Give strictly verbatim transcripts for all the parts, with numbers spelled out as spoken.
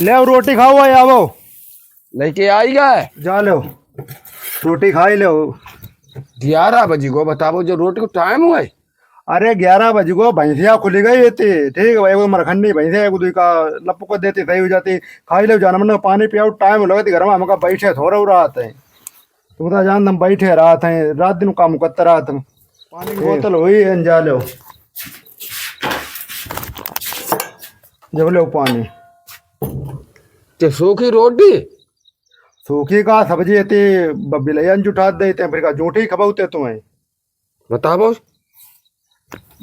लेव रोटी खाओ, आए आवो। लेके आई गए। जा लेव, रोटी खाई लेव। ग्यारह बजी गो, बतावो जो रोटी को टाइम हुआ है। अरे ग्यारह बजी गो, भैंसिया खुली गई थी, ठीक है, एगो मरखंडी भैंसिया, एगो दुई का लपको देती, सही हो जाती। खाई लेव, जानवर ने पानी पियाओ, टाइम हो लगा थी घर में, हमका बैठे थोड़ा हो रहा था। तुम तो जान, हम बैठे रात हैं, रात दिन काम करते रात हैं। पानी की बोतल हुई है, जा लो, जब लो पानी। ते सूखी रोटी? सूखी का सब्जी है, ते ब-, बिलैया ने जुठा देते हैं, फिर का जूठी खबाउते तुम्हें। बताओ।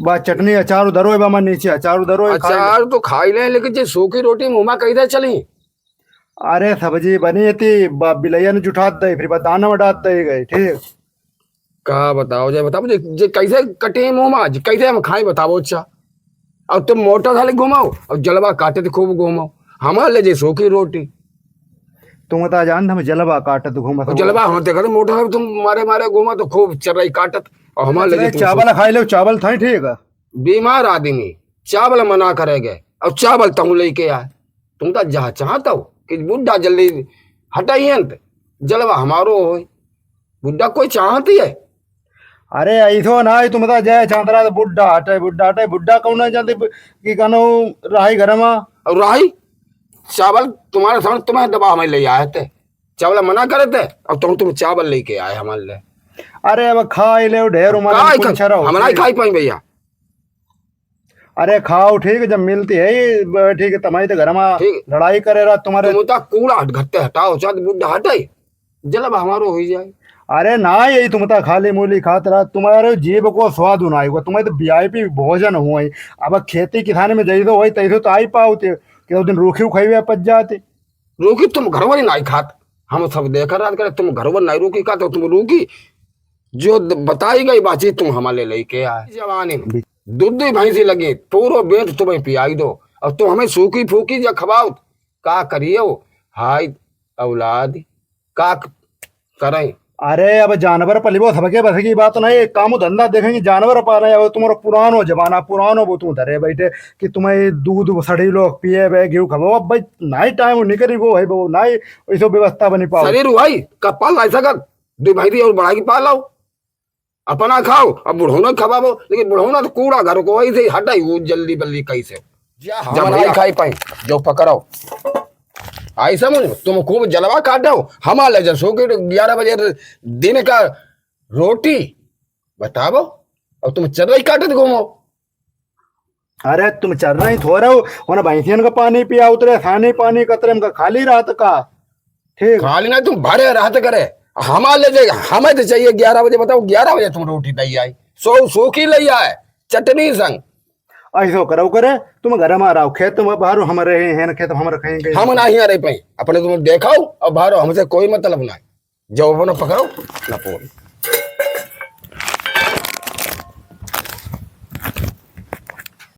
बा चटनी, अचार उधरो है, बा मैं नीचे अचार उधरो है, खाई लो। अचार तो खाई ले, लेकिन जे सूखी रोटी मुँह में कैसे चली? अरे सब्जी बनी थी, बा बिलैया ने जुठात दे, फिर बा दाना में डालत दे गए, ठीक। का बताओ, जे बताओ, जे, जे कैसे कटे मुँह में, जे कैसे हम खाई, बताओ। अच्छा, अब तुम मोटरसाइकिल घुमाओ, अब जलवा काटत खूब घुमाओ, हमार ले जे सूखी रोटी। तुम बता जान, हम जलवा काटत घूमत अब हो। जलवा हम देखत मोटरसाइकिल तुम मारे मारे घूमा तो खूब चर्राई काटत, और हमार ले जे अरे तुम चावल सूखी। खाई लो, चावल था, ठीक है। बीमार आदमी चावल मना करेगे, और चावल तहूँ लेके आए। तुम तो जहाँ चाहत हो कि बुढ़ा जल्दी हटाइए न, जलवा हमारो होय। बुढ़ा कोई चाहत ही है? अरे ऐसो ना है, तुम तो जय चांदरा तो बुढ़ा हटे, बुढ़ा हटे, बुढ़ा कौन है जानते कि कनो रहाई घर में? और रहाई चावल तुम्हारे सामने तुम्हें दबा हमें ले आए थे, चावल मना करे थे, और तुम, तुम चावल लेके आए हमारे लिए। अरे अब खाई ले ढेर उमर काहे में खा-, कुछ रहो। हम नहीं खाई पाई भैया। अरे खाओ, ठीक है, जब मिलती है ये, ब-, ठीक है, तुम्हारी तो घर में ठीक। लड़ाई करे रहा तुम्हारे। तुम तो कूड़ा हट, घट्टे हटाओ, चाहे बुढ़ा हटे, जलब हमारो हो जाए। अरे ना, यही तुम तो खाली मूली खात रहा, तुम्हारे जीभ को स्वाद ना आएगा, तुम्हारे तो वीआईपी भोजन हुआ है। अब खेती किसानी में जैसे होई तैसे तो आई पाओ ते, कि उस दिन रूखी खाई हुए पच जाते। रूखी तुम घर वाली नहीं खात, हम सब देखा रात करे, तुम घर वाली नहीं रूखी खाते, तुम रूखी जो द-, बताई गई बातचीत तुम हमारे लेके आए। जवानी में दूध दी भैंसी लगी, पूरो बेंत तुम्हें पियाई दो, और तुम हमें सूखी फूकी जा खवाओ, का करियो? हाय औलाद, का क-, करें? अरे अब जानवर पलिबो, सबके बस की बात नहीं, एक काम धंधा देखेंगे, जानवर पाले। अब तुम्हारा पुरानो जमाना, पुरानो वो तुम धरे बैठे कि तुम्हें दूध सड़ी लोग पिए बे, घी खवाओ। अब भाई नाई टाइम निकली वो है, वो नाई ऐसो व्यवस्था बनी पाओ। शरीर हुई, कब पाल लाई सकत? दो भाई दी और बढ़ा के पाल लाओ। अपना खाओ, अब बुढ़ौना खवाबो, लेकिन बुढ़ौना तो कूड़ा घर को वही से हटाई, वो जल्दी बल्दी कैसे। जा, जा हम भैया। नहीं खाई पाई, जो पकड़ो। आई समझ, तुम खूब जलवा काटो, हमार ले जा सो के ग्यारह बजे दिन का रोटी, बताबो, अब तुम चर्राई काटत घूमो। अरे तुम चर्राई थोड़ा हो, उन भैंसियन का पानी पिया उतरे, सानी पानी कतरे में का खाली रात का। ठीक। खाली ना, तुम भरे रहत करे, हमार ले जाए, हमें तो चाहिए ग्यारह बजे, बताओ, ग्यारह बजे तुम रोटी दे आई, सो सूखी ले आए, चटनी संग। ऐसो करो करे, तुम घर में रहो, खेत में बाहर हम रहे हैं, खेत में हम रखेंगे। हम नहीं रह पाए, अपने तुम देखाओ, अब बाहर हमसे कोई मतलब ना, जो अपना पकड़ो, ना पोल।